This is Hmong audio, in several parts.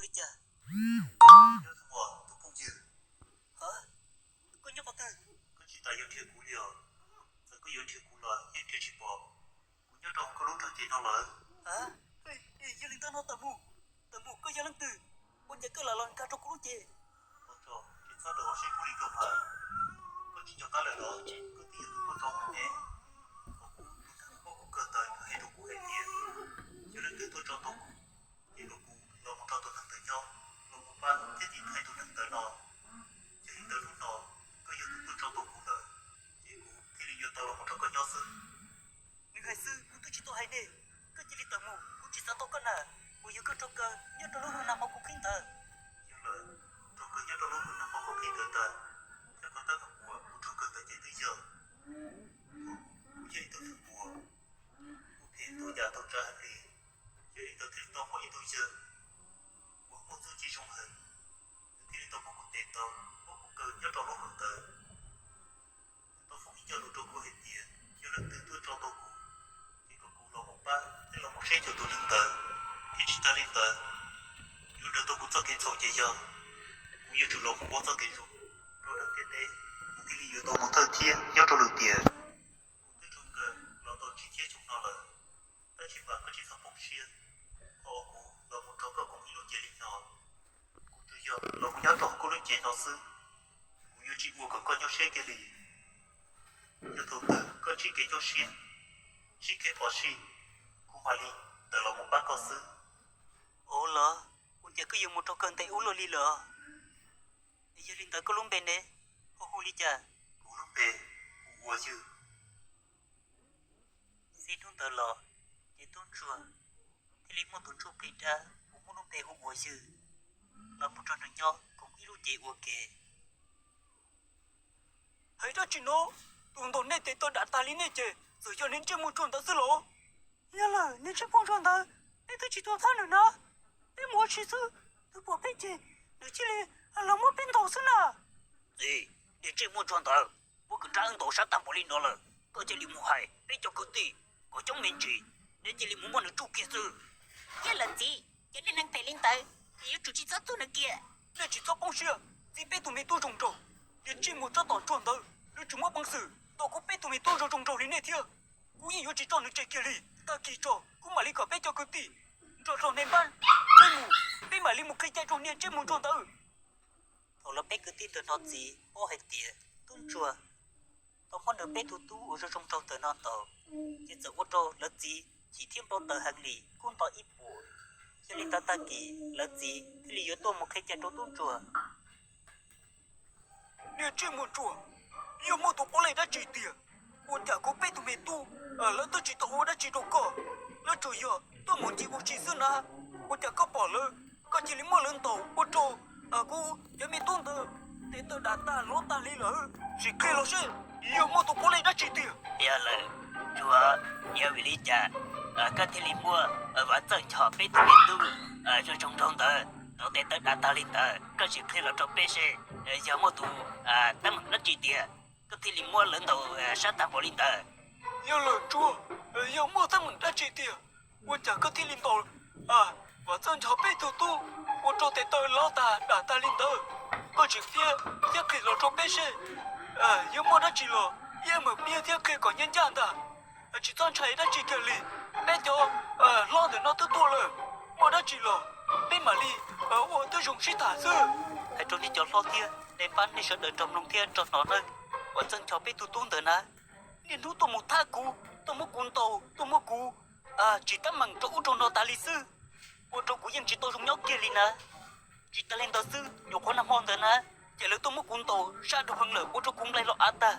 Li cas? Tus phooj ywg, koj nyob qhov twg? Koj tsis tas yuav nrhiav kuv li os. Txawm koj yuav nrhiav kuv los yeej nrhiav tsis pom. Kuv nyob rau hauv koj lub rog ces no lawm. Yog li ntawd no Tawm Mus, Tawm Mus, koj yog leej twg? Ua cas koj lam los nkag rau kuv lub cev? Tsis txhob rawm ua siab kub li koj phav. Koj tsis nco qab lawm los? Koj twb yog tus tuaj tso kuv ne. Thaum kuv tus neeg muab kuv kawm ntawv nws hais rau kuv hais tias yog leej twg tuaj tso tau kuv, ces kom kuv los mus nrog tus neeg ntawd nyob, los mus pab thiab tiv thaiv tus neeg ntawd no. Yog li ntawd hnub no koj yog tus tuaj tso tau kuv lawm, ces kuv thiaj li yuav tau los mus nrog koj nyob xwb. Nws hais xwb, kuv twb tsis tau hais ne. Koj cia li tawm mus, kuv tsis xav tau koj na. Puas yog koj raug kaw nyob rau lub hwj nag hmo kuv qhib ntawd? Yog lawm, raug kaw nyob rau lub hwj nag hmo kuv qhib ntawd ntag, thiab koj tab tom ua kuv raug kaw ntawd ces twb yog. Kuv yog ib tug neeg uas ua phem ntau yam ntau tsav heev li, yog li ntawd thiaj li tau muaj ib tug yawg uas muaj txuj ci zoo heev, nws thiaj li tau muab kuv tes tau, muab kuv kaw nyob rau lub hwj ntawd. Nws tau foom ib co lus rau kuv hais tias yog leej twg tuaj tso tau kuv, ces kom kuv los mus pab thiab los mus saib xyuas tus neeg ntawd. Ces tsis tas li ntawd, yuav daws tau kuv txoj kev txhaum ces yog kuv yuav tsum los mus ua txoj kev zoo rau neeg ntiaj teb, kuv thiaj li yuav tau mus thawj thiab nyob rau lwm tiam. Kuv twb raug kaw los tau tsib thiab xyoo no lawm, tab sis mas koj tsis txhob poob siab, qhov uas kuv los mus nrog koj koom ib lub cev li no, kuv tsuas yog los mus nyob rau koj lub cev no xwb. Kuv yuav tsis ua kom koj nyuaj siab kiag li. Yog thaum twg koj sib kev nyuaj siab, sib kev phom sij, kuv mam li tawm los mus pab koj xwb. Ua los, ua cas koj yuav mus raug kaw ntev ua luaj li lawm? Yog li ntawd koj lub npe ne, ho hu li cas? Kuv lub npe hu ua Ywg. Txij hnub ntawd los, ces tub ntsuag thiaj li muaj tus ntsuj plig dab uas muaj lub npe hu ua Ywg los mus nrog nws nyob koom ib lub cev ua ke. Hais dab tsi no? Tus ntawm nej tes taw dam tag li nej ces txawm yog niag ntsej muag ntsuag ntawd xwb los? Yog lawm, niag ntsej muag ntsuag ntawd, peb twb tsis tau thab nws na. Peb mus ua si xwb, nws pom peb ces nws thiaj li los muab peb ntaus xwb na. Txiv, niag ntsej muag ntsuag ntawd, muab kwv nrab wb ntaus sab tag npaum li no lawm, koj cia li mus hais peb cov kwv tij kom coob me ntsis, nej cia li mus muab nws tsuj kiag xwb. Yog lawm txiv, cov neeg phem li ntawd ces yuav tsum tsis txhob txuag nws kiag. Nej tsis txhob poob siab, txiv, peb tus me tub zoo nraug, niag ntsej muag tsab tom ntsuag ntawd nws tseem muaj peev xwm tau kuv peb tus me tub zoo zoo nraug li nej thiab. Kuv yeej yuav tsis tso nws tseg kiag li. Tag kis tso kuv mam li kom peb cov kwv tij nrog rau niag npab, peb mus, peb mam li mus qhia cai rau niag ntsej muag ntsuag ntawd. Thaum lawv peb kwv tij ntawm no txiv paub hais tias tub ntsuag tau muab nws peb tug tub uas zoo zoo nraug ntawm no ntaus, ces txawm ua rau lawv txiv chim thiab npau taws heev li, kub nto ib puas. Yog li ntawd tag kis lawv txiv thiaj li yuav tuaj mus qhia cai rau tub ntsuag. Niag ntsej muag ntsuag, yog muaj tus poj lej dab tsi tiag, ua cas kuv peb tug me tub lawv twb tsis tau ua dab tsi rau koj, lawv tsuas yog tuaj mus ncig ua si xwb na. Ua cas koj pom lawv, koj cia li muab lawv ntaus ua rau kuv cov me tub ntawd tes taw dam tag luav tag li lawm. Sim qhia los seb, yog muaj tus poj lej dab tsi tiag? Yog lawm, tsuas yog vim li cas koj thiaj li muab Vam Txawj Nchos peb tug me tub zoo zoo nraug ntawd ntaus tes taw dam tag li ntawd? Koj sim qhia los rau peb seb, yog muaj tus teeb meem dab tsi tiag koj thiaj li muab lawv ntaus sab tag npaum li ntawd? Yog lawm ntsuag, yog muaj teeb meem dab tsi tiag, ua cas koj thiaj li ntaus Vam Txawj Nchos peb tug tub ua rau tes taw luav tag dam tag li ntawd? Koj sim qhia thiab qhia los rau peb seb, yog muaj dab tsi los ib yam mam piav thiab qhia kom ncaj ncaj ntag. Tsis txhob ntshai dab tsi kiag li, peb cov hlob ntawm no twb tuaj lawm, muaj dab tsi los peb mam li ua twb zoo sib tham xwb. Hais rau nej cov hlob thiab nej pab nej sawv daws nrog mloog thiab nrog hnov nawb. Vam Txawj Nchos peb tug tub ntawd na, niaj hnub tuaj mus thab kuv, tuaj muab kuv ntaus, tuaj muab kuv tsis teeb meem rau ub rau no tas li xwb, ua rau kuv yeej tsis tau zoo nyob kiag li na. Tsis tas li ntawd xwb, nyuam qhuav nag hmo ntawd na, ces lawv tuaj muab kuv ntaus sab nraug heev lawm ua rau kuv nplaig los av tag,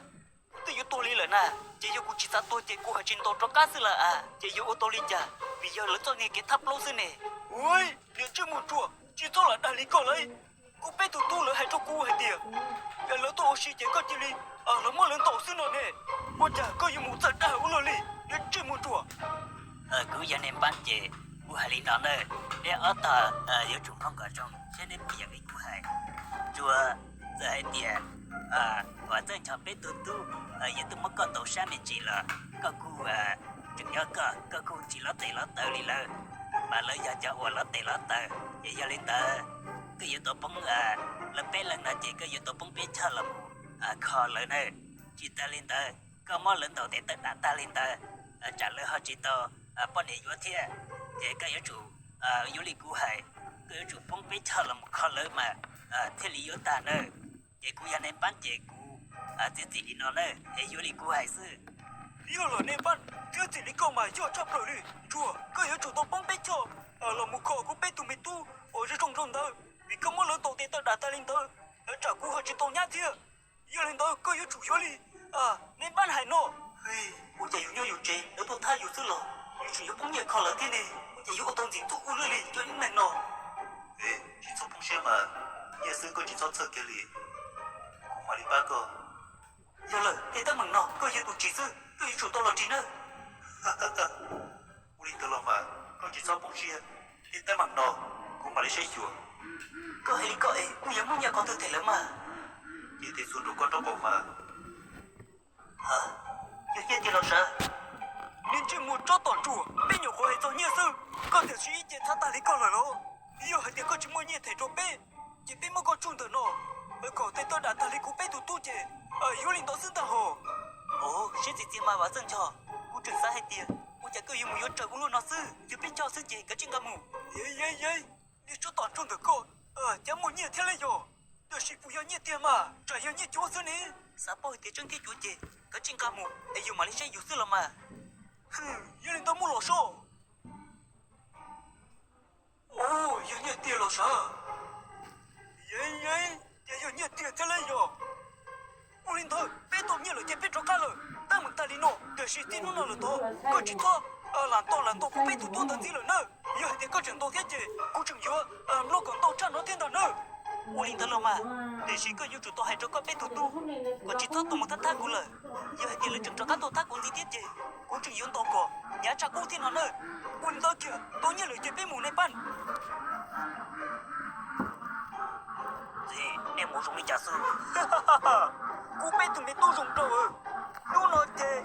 kuv twb yuav tuag li lawm na. Ces yog kuv tsis xav tuag ces kuv haj tsis ntaus rov qab xwb lawm a, ces yuav ua tau li cas, vim yog lawv txoj niag kev thab plaub xwb ne. Ua, niag ntsej muag ntsuag, tsis txhob lam dag li koj lauj. Kuv peb tug tub lawv hais rau kuv hais tias, yog lawv tuaj ua si ces koj cia li los muab lawv ntaus xwb no ne. Ua cas koj yuav mus txawj dag ua luaj li, niag ntsej muag ntsuag? Kuv yog niag npab ces kuv hais li no nawb, neb ob tog yuav tsum mloog kom zoo thiab neb puas yeem li kuv hais. Tsuas txawm hais tias Vam Txawj Nchos peb tug tub yuav tuaj muab koj ntaus sab me ntsis los koj kuj tseem nyob koj, koj kuj tsis lov tes lov taw li lawv, mas lawv yog cov uas lov tes lov taw. Es yog li ntawd, koj yuav tau poob, lawv peb leeg no ces koj yuav tau poob peb choj los mus kho lawv na. Tsis tas li ntawd, koj muab lawv ntaus tes taw dam tag li ntawd, tsam lawv ho tsis tau poj niam yuav thiab. Ces koj yuav tsum, yuav li kuv hais, koj yuav tsum poob peb choj los mus kho lawv mas thiaj li yuav tag na. Ces kuv yog nej npab ces kuv txiav txim li no na, es yuav li kuv hais xwb. Yog lawm nej npab, txiav txim li koj mas yog tshaj plaws li. Ntsuag, koj yuav tsum tau poob peb choj los mus kho kuv peb tug me tub uas zoo zoo nraug ntawd, vim koj muab lawv ntaus tes taw dam tag li ntawd, tsam kuv ho tsis tau nyab thiab. Yog li ntawd koj yuav tsum yuav li nej npab hais no. Ua cas yus nyob yus tsev lawv tuaj thab yus xwb los yus tseem yuav poob nyiaj kho lawv thiab ne? Ua cas yuav ua tau ntxim ntxub ua luaj li cov neeg no? Tsis txhob poob siab mas, nyiaj xwb koj tsis txhob txhawj kiag li, kuv mam li pab koj. Yog lawm, tej teeb meem no koj yog tus tsim xwb, koj yuav tsum tau los ris nawb. Ua li ntawd los mas, koj tsis txhob poob siab, tej teeb meem no kuv mam li saib xyuas. Koj hais li koj es kuj yog muaj nyiaj qhov twg them lawm mas. Ces tes txuas nraum koj rab qau mas. Yog nyiaj tiag los sav? Niag ntsej muag tsob tom ntsuag, peb nyuam qhuav hais txog nyiaj xwb, koj tiam sis ib ce txhav tag li koj lawm los? Yog hais tias koj tsis muaj nyiaj them rau peb, ces peb muab koj tsuj ntawm no kom tes taw dam tag li kuv peb tus tub ces yuav li ntawd xwb ntag hos. Siab txias txias mas Vam Txawj Nchos, kuv tseem xav hais tias ua cas koj yuav mus yuav raws ua luaj no xwb, yog peb choj xwb ces kav tsij nqa mus. Yeej, niag tsob tom ntsuag ntawm koj, cas muaj nyiaj thiab li yog? Tiam sis puas yog nyiaj tiag mas, tsam yog nyiaj cuav xwb ne? Xav paub hais tias tseeb thiab cuav ces kav tsij nqa mus es yus mam li saib yus xwb los mas. Yog li ntawd muab los soj. Yog nyiaj tiag los sav? Yeej, ces yog nyiaj tiag thiab li yog? Ua li ntawd peb tau nyiaj lawm ces peb rov qab lawm. Teeb meem tas li no, tiam sis txij hnub no lawm tod koj tsis txhob lam ntaus lam ntaus kuv peb tus tub ntawd ntxiv lawm nawb. Yog hais tias koj tseem ntaus thiab ces kuv tseem yuav nplooj kom ntau tshaj no thiab ntag nawb. Ua li ntawd los mas, tiam sis koj yuav tsum tau hais rau koj peb tus tub kom tsis txhob tuaj mus thab thab kuv lawm. Yog hais tias lawv tseem rov qab tuaj thab kuv ntxiv thiab ces kuv tseem yuav ntaus kom hnyav tshaj qub thiab no nawb. Ua li ntawd kiag, tau nyiaj lawm ces peb mus nej pab. Nej mus zoo li cas xwb? Kuv peb tug me tub zoo nraug, hnub no ces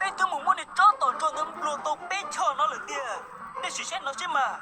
peb twb mus muab niag tsob tom ntsuag ntawd nplua tau peb choj no lawm tiag. Nej sim saib no seb mas.